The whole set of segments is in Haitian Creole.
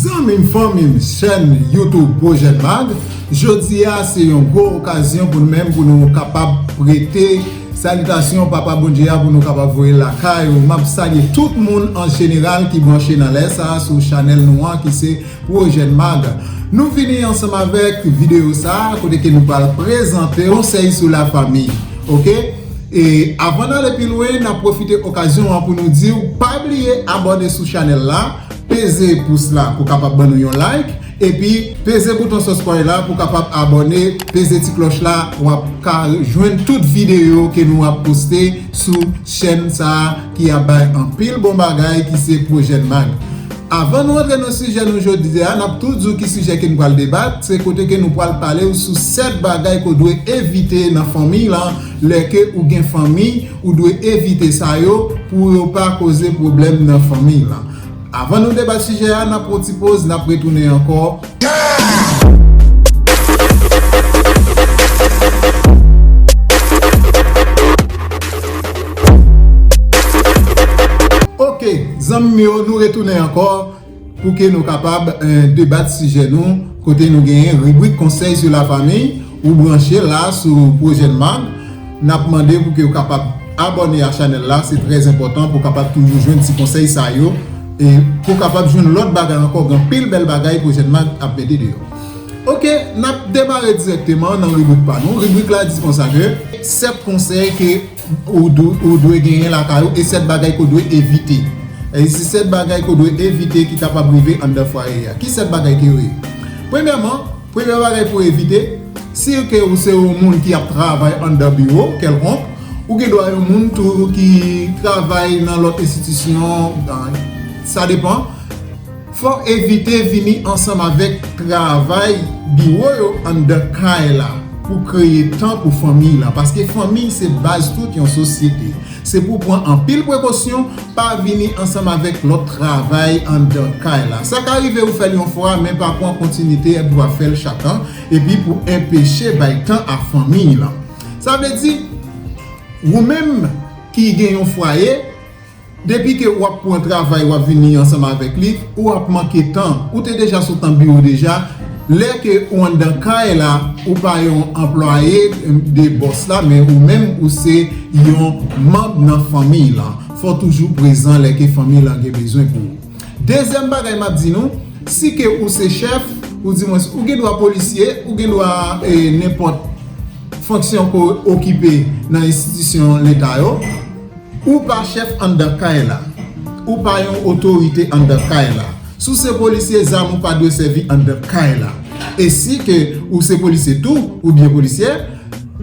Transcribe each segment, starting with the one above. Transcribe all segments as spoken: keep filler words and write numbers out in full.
Zanmi m, fanmi m, chèn YouTube Pwojè Mag. Jodi a, se yon gwo okazyon pou nou menm, pou nou kapab prete salitasyon Papa Bondye a, pou nou kapab voye l lakay ou. M ap salye tout moun an jeneral ki branche nan lè sa a sou chanèl nou an, ki se Pwojè Mag. Nou vini ansanm avèk videyo sa a, kote ke nou pral prezante konsèy sou lafanmi. Oke? E avan n ale pi lwen, n ap pwofite okazyon an pou nou di w, pa bliye abòne sou chanèl la, peze pous la pou kapab ban nou yon like, epi peze bouton subscribe la pou kapab abòne, peze ti klòch la, w ap ka jwenn tout videyo ke nou ap poste sou chèn sa a ki ap bay anpil bon bagay ki se Pwojè Mag. Avan nou antre nan sijè nou jodi a, n ap tou di w ki sijè ke nou pral debat, se kote ke nou pral pale w sou sèt bagay ke w dwe evite nan fanmi lan, lè ke ou gen fanmi, ou dwe evite sa yo pou yo pa koze pwoblèm nan fanmi lan. Avan nou debat sijè a, n ap pran ti poz, n ap retounen ankò. Oke, zanmi m yo, nou retounen ankò pou ke nou kapab, eh, debat sijè nou, kote nou genyen ribrik konsèy sou lafanmi, ou branche la sou Pwojè Mag. N ap mande pou ke w kapab abòne a chanèl la, se trè enpòtan pou w kapab toujou jwenn ti konsèy sa yo, e pou w kapab jwenn lòt bagay ankò, gen anpil bèl bagay Pwojè Mag ap mete deyò. Oke, n ap demare dirèkteman nan ribrik pa nou. Ribrik la di konsa ke sèt konsèy ke ou dwe, ou dwe genyen lakay ou e sèt bagay ke w dwe evite. E se sèt bagay ke w dwe evite ki kapab rive anndan fwaye a. Ki sèt bagay ke yo ye? Premyèman, premye bagay pou w evite, si ke ou se yon moun ki ap travay anndan biwo kèlkonk, ou gen dwa yon moun tou ki travay nan lòt enstitisyon, sa depan. Fò w evite vini ansanm avèk travay biwo yo anndan kay la pou kreye tan pou fanmi lan, paske fanmi se baz tout yon sosyete. Se pou w pran anpil prekosyon, pa vini ansanm avèk lòt travay anndan kay la. Sa ka rive ou fè l yon fwa, men pa pran kontinite pou w ap fè l chak tan, epi pou enpeche bay tan a fanmi lan. Sa vle di, ou menm ki gen yon fwaye, depi ke w ap pran travay, w ap vini ansanm avèk li, ou ap manke tan. Ou te deja sot nan biwo deja. Lè ke ou anndan kay la, ou pa yon anplwaye de bòs la, men ou menm, ou se yon manm nan fanmi lan. Fò w toujou prezan lè ke fanmi lan gen bezwen pou ou. Dezyèm bagay m ap di nou, si ke ou se chèf, ou di mwen, ou gen dwa polisye, ou gen dwa, eh, nenpòt fonksyon ke w okipe nan enstitisyon leta yo. Ou pa chèf anndan kay la. Ou pa yon otorite anndan kay la. Si w se polisye, zam ou pa dwe sèvi anndan kay la. E si ke ou se polisye tou, oubyen polisyè,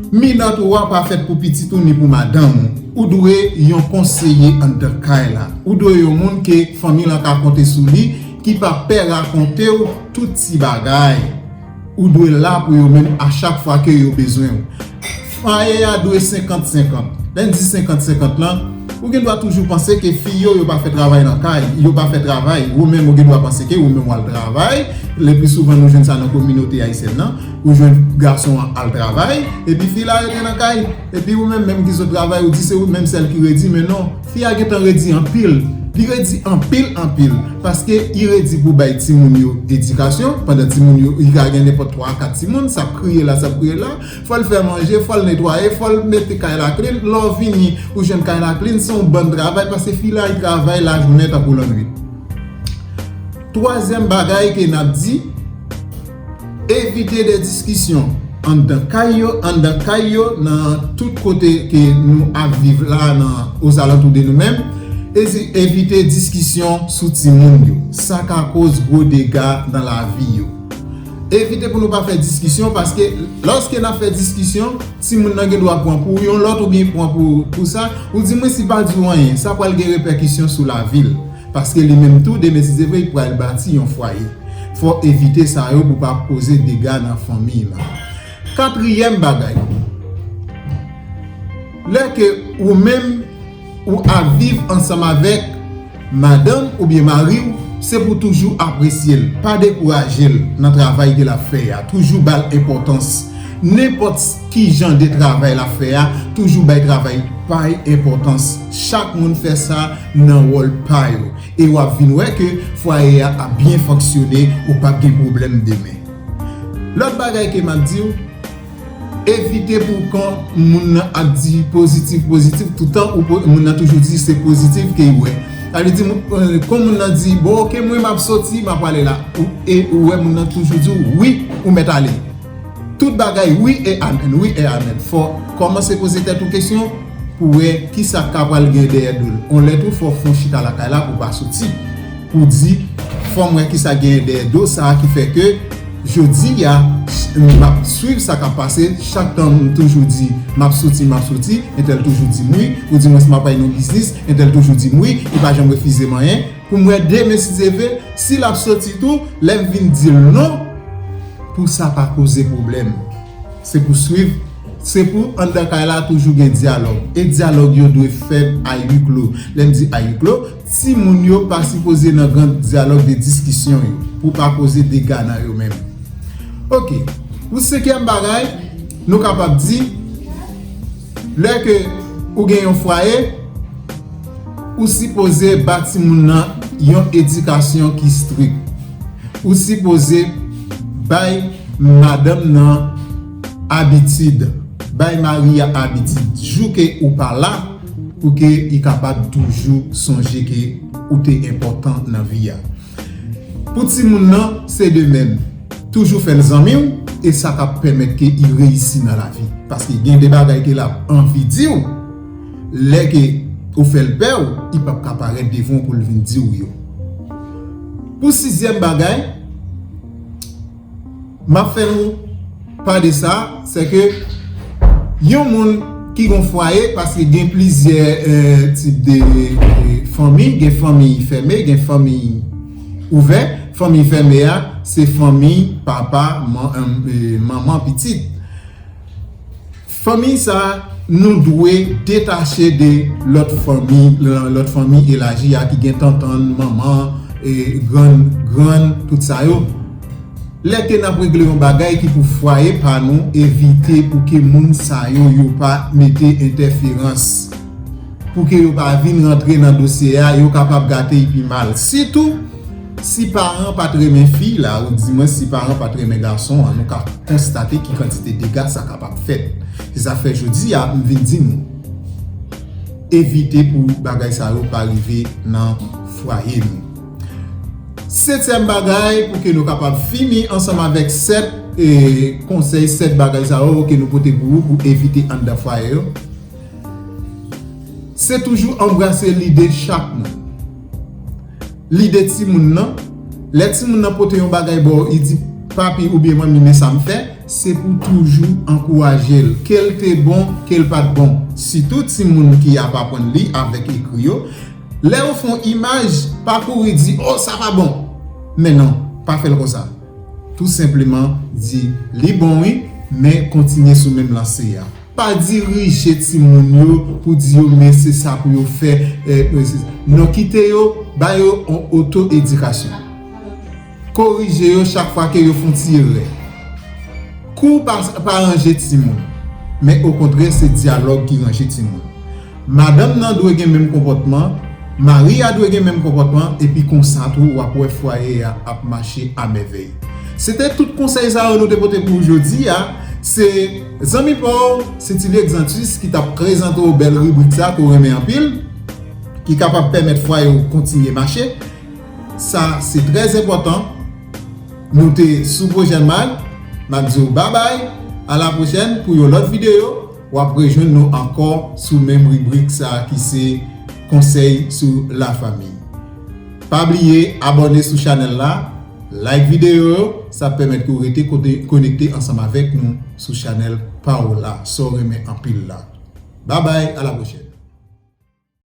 minòt ou a pa fèt pou pitit ou ni pou madanm ou. Ou dwe yon konseye anndan kay la. Ou dwe yon moun ke fanmi lan ka konte sou li, ki pa pè rakonte w tout ti bagay. Ou dwe la pou yo menm a chak fwa ke yo bezwen w. Fwaye a dwe senkant senkant. Lè n di senkant senkant lan, ou gen dwa toujou panse ke fi yo, yo pa fè travay nan kay, yo pa fè travay. Ou menm, ou gen dwa panse ke ou menm w al travay. Le pli souvan, nou jwenn sa nan kominote ayisyèn nan. Ou jwenn gason an al travay, epi fi la rete nan kay. Epi ou menm, menm ki sot travay, ou di se ou menm sèl ki redi, men non. Fi a gentan redi anpil. Li redi anpil, anpil. Paske li redi pou bay timoun yo edikasyon. Pandan timoun yo, li ka gen nenpòt twa a kat timoun, sa ap kriye la, sa ap kriye la. Fò l fè manje, fò l netwaye, fò l mete kay la klin. Lè w vini, ou jwenn kay la klin, se yon bann travay, paske fi la, li travay lajounen tankou lannwit. Twazyèm bagay ke n ap di, evite de diskisyon anndan kay yo, anndan kay yo, nan tout kote ke nou ap viv la, nan ozalantou de nou menm. Ezi-, evite diskisyon sou timoun yo. Sa ka koz gwo dega nan lavi yo. Evite pou nou pa fè diskisyon, paske lòske n ap fè diskisyon, timoun nan gen dwa pran pou yon lòt oubyen pran pou, pou sa. Ou di mwen si pa di w anyen, sa pral gen repèkisyon sou lavi l. Paske li menm tou, demen si se vre, li pral bati yon fwaye. Fò w evite sa yo pou pa koze dega nan fanmi lan. Katriyèm bagay, lè ke ou menm ou ap viv ansanm avèk madanm oubyen mari w, se pou toujou apresye l, pa dekouraje l nan travay ke l ap fè a. Toujou ba l enpòtans. Nenpòt ki jan de travay l ap fè a, toujou bay travay pa y enpòtans. Chak moun fè sa nan wòl pa yo. E w ap vin wè ke fwaye a ap byen fonksyone, ou p ap gen pwoblèm demen. Lòt bagay ke m ap di w, evite pou kon moun nan ap di pozitif, pozitif, toutan ou po-, moun nan toujou di se pozitif ke y wè. Sa vle di, moun, eh, kon moun nan di, bon, oke, mwen m ap soti, m ap prale la. Ou, e ou wè moun nan toujou di w, wi, ou mèt ale. Tout bagay, wi e amèn, wi e amèn. Fò kòmanse poze tèt ou kesyon pou wè kisa k ka pral gen dèyè do l. On lè tou, fò w fè yon chita lakay la pou w pa soti. Pou di, fò m wè kisa genyen dèyè do sa a ki fè ke jodi a, m ap swiv sa k ap pase. Chak tan m toujou di, m ap soti, m ap soti, entèl toujou di m wi, ou di mwen si m ap bay nan biznis, entèl toujou di m wi, li pa janm refize m anyen. Pou m wè demen si Dye vle, si l ap soti tou, lè m vin di l non, pou sa pa koze pwoblèm. Se pou swiv, se pou anndan kay la toujou gen dyalòg. E dyalòg yo dwe fèt a hui clos. Lè m di a hui clos, timoun yo pa sipoze nan gran dyalòg de diskisyon yo, pou pa koze dega nan yo menm. Oke, pou senkyèm bagay, nou kapab di, lè ke ou gen yon fwaye, ou sipoze ba timoun nan yon edikasyon ki strik. Ou sipoze bay madanm nan abitid, bay mari a abitid, jou ke ou pa la, pou ke li kapab toujou sonje ke ou te enpòtan nan vi a. Pou timoun nan, se de menm. Toujou fè l zanmi w, e sa k ap pèmèt ke li reyisi nan lavi. Paske gen de bagay ke l ap anvi di w, lè ke ou fè l pè w, li p ap ka parèt devan w pou l vin di w yo. Pou sizyèm bagay, m ap fè nou pa de sa, se ke yon moun ki gon fwaye, paske gen plizyè, eh, tip de, eh, fanmi, gen fanmi fèmen, gen fanmi ouvè. Fanmi fèmen a, se fanmi papa, man-, eh, manman, pitit. Fanmi sa, nou dwe detache de lòt fanmi, lòt fanmi elaji a ki gen tantann, manman, e grann, grann, tout sa yo. Lè ke n ap regle yon bagay ki pou fwaye pa nou, evite pou ke moun sa yo, yo pa mete entèferans. Pou ke yo pa vin rantre nan dosye a, yo kapab gate l pi mal. Sitou, si paran pa t renmen fi la, ou di mwen si paran pa t renmen gason an, nou ka konstate ki kantite dega sa kapab fèt. Se sa fè jodi a, m vin di nou, evite pou bagay sa yo pa rive nan fwaye nou. Setyèm bagay, pou ke nou kapab fini ansanm avèk sèt, e, konsèy, sèt bagay sa yo ke nou pote pou ou pou evite anndan fwaye yo, se toujou anbrase lide chak moun. Lide timoun nan, lè timoun nan pote yon bagay ba w, li di, "Papi oubyen manmi, men sa m fè," se pou toujou ankouraje l, ke l te bon, ke l pa t bon. Sitou timoun ki ap aprann li avèk ekri yo, lè yo fè yon imaj, pa kouri di, "O, sa pa bon." Men non, pa fè l konsa. Tou senpleman di, "Li bon wi, men kontinye sou menm lanse a." Pa dirije timoun yo pou di yo, "Men se sa pou yo fè." Eh, eh, se, non, kite yo, ba yo yon oto-edikasyon. Korije yo chak fwa ke yo fè yon ti erè. Kou pa, pa ranje timoun, men okontrè, se dyalòg ki ranje timoun. Madanm nan dwe gen menm konpòtman, mari a dwe gen menm konpòtman, epi konsa tou, w ap wè fwaye a ap mache a mèvèy. Se te tout konsèy sa yo nou te pote pou w jodi a. Se zanmi pa w, se Tilly Exantus ki t ap prezante w bèl ribrik sa ke w renmen anpil, ki kapab pèmèt fwaye w kontinye mache. Sa se trè enpòtan. Nou te sou Pwojè Mag. M ap di w babay, a la pwochèn pou yon lòt videyo. W ap rejwenn nou ankò sou menm ribrik sa ki se konsèy sou lafanmi. Pa bliye abòne sou chanèl la, like videyo yo, sa ap pèmèt ke w rete kote, konekte ansanm avèk nou sou chanèl pa w la, sa w renmen anpil la. Babay, a la pwochèn.